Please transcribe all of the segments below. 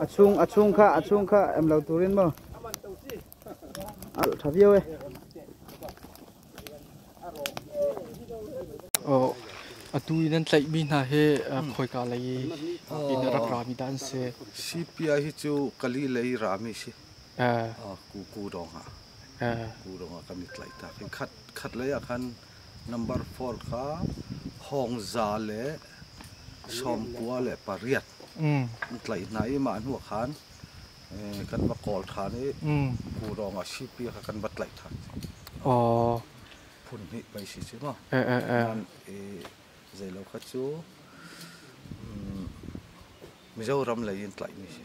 A chung a chung kha a chung kha em lo turin maw al tha viau e. Atu i nan tlaihmi hna hi khoika lei in a rak rami dah an si? CPI hi cu Kali lei rami si. Ku ku dong ah. Ku dong ah kan i tlaih tak. Khat khat lei ah khan number 4 kha Hong Za le 98 an tlaih hna i mah hnu ah khan kan va kawl ṭhan i ku dong ah CP kha kan va tlaih ṭhan. Phun hnih pei si cu maw? Zeilo kha cu Mizoram lei in tlaihmi si.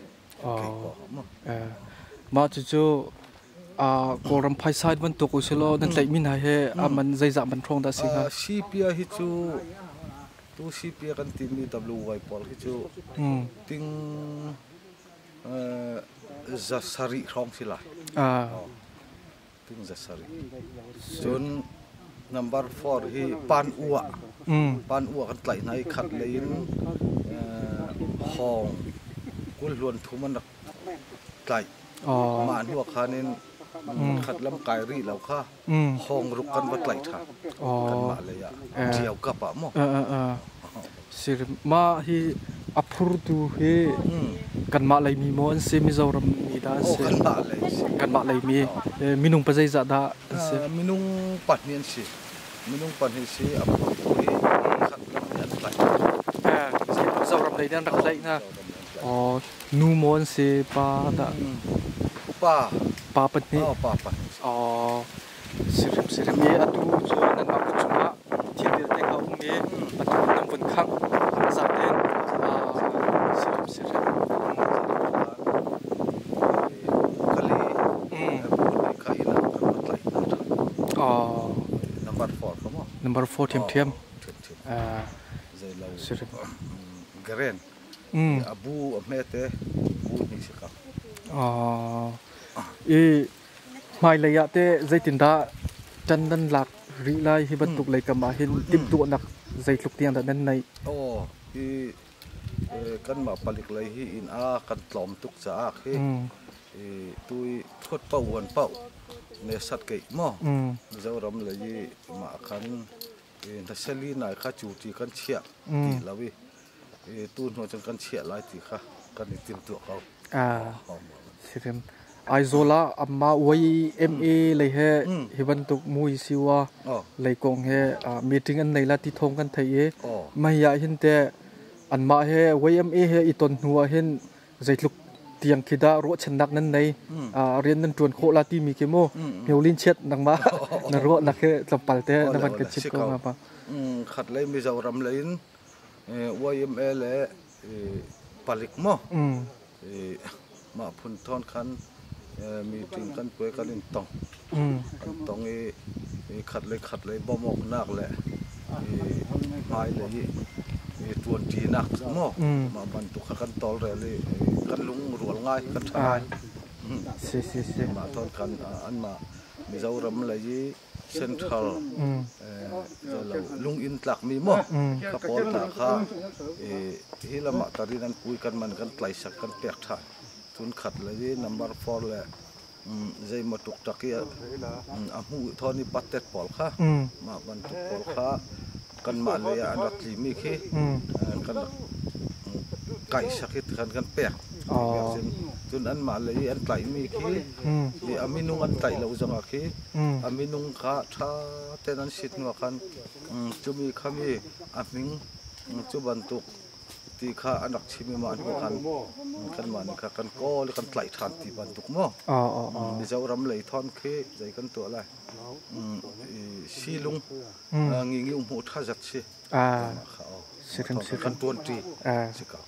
Mah cucu Kawlram phaisa bantuk usilaw nan tlaihmi hna hi a man zeizah man hrawng dah si hnga? CPI hi cu tu CPI kan timi WY pawl hi cu ting za sarih hrawng si lai. Ting za sarih. Cun number 4 hi pan ua. Pan ua kan tlaih hna i khat lei in hawng kul hluan thum an rak tlaih. Mah hnu ah khan in khat lam kai rih lo kha hawng ruk kan va tlaih ṭhan. Kanmah lei ah ṭio kap ah maw. Mah hi a phurtu hi kanmah leimi maw an si Mizoram mi dah an si? Kanmah lei si. Kanmah leimi minung pa zeizah dah an si? Minung pahnih an si. Minung pahnih si a phurtu hi khat lam nih an tlaih. Mizoram lei nih an rak tlaih hna. Nu maw an si pa dah? Pa. Pa pahnih. Pa pahnih. Sirim sirim i atu cu nanmah kut cungah thil vialte kha a um i atu nan vun khangh zaten sirim sirim. Number 4 ka maw? Number 4 thiamthiam. Zeilo Garen abu a hmete bu hnih si ka. I Hmailei ah teh zeitindah ṭan nan lak rih lai? Hi bantuk leikam ah hin timhtuahnak zeitluk tiang dah nan neih? Aw, hi kanmah palik lei hi inn a kan tlawm tuk caah khi tu i thuat paoh uan paoh ne sat keih maw Mizoram lei i mah khan hnaseli nai kha cu ti kan chiah ti lo i tu hnu cun kan chiah lai ti kha kan i timtuah ko. Sirim. Aizawl ah amma YMA lei he hi bantuk mui siwa lei kong he meeting an nei la ti thong kan thei i mai ah hin te anmah he YMA he i ton hnu ah hin zeitluk tiang khi dah ruahchannak nan nei rian nan ṭuan khawh la timi khi mu Hniulin chiat nangmah na ruahnak he tlawmpal te na van kan chim ko nga pa. Khat lei Mizoram lei in YMA le palik mo mah phun thon khan meeting kan puai kan in tong kan tong i khat le khat le bawmok nak le hmai lei i ṭuanṭinak maw mah bantuk kha kan tawlrel i kan lungrual ngai kan ṭha ngai. Si si si. Mah thon khan anmah Mizoram lei i Central lunginn tlakmi maw ka pawl hna kha hi lam ah tarin an pui kan man kan tlaisak kan pek ṭhan. Cun khat lei i number 4 le zeimaw ṭukṭak i a hmuh thawn i pattet pawl kha mah bantuk pawl kha kanmah lei ah an rak tlimi khi kan rak kaihsak i khan kan pek. Cun anmah lei i an tlaihmi khi a minung an tlaih lo zongah khi a minung kha ṭha tein an sit hnuah khan cumi khami a hming cu bantuk ti kha an rak chim i mah hnu khan kanmah nih kha kan kawl i kan tlaih ṭhan ti bantuk maw Mizoram lei thawn khi zei kan tuah lai silung ngingi hmuh ṭha zat si kan ṭuan ṭi si ko.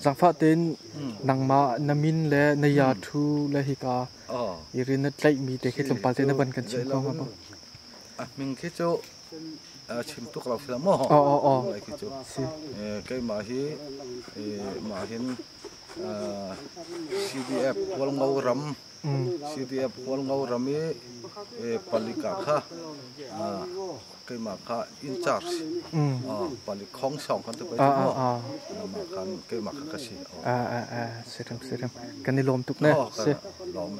Zaangfah tein nangmah na min le na ya thu le hika i rin na tlaihmi te khi tlawmpal te na van kan chim kho hnga maw? A hming khi cu chim tuk lo si maw? Aw. Khi cu keimah hi mah hin CDF Hualngo ram CDF Hualngo ram i palik ah kha keimah kha in charge palik khong song kan ti pai cu maw mah khan keimah kha ka si. Sirem sirem kan i lawm tuk ne. Si. Lawm.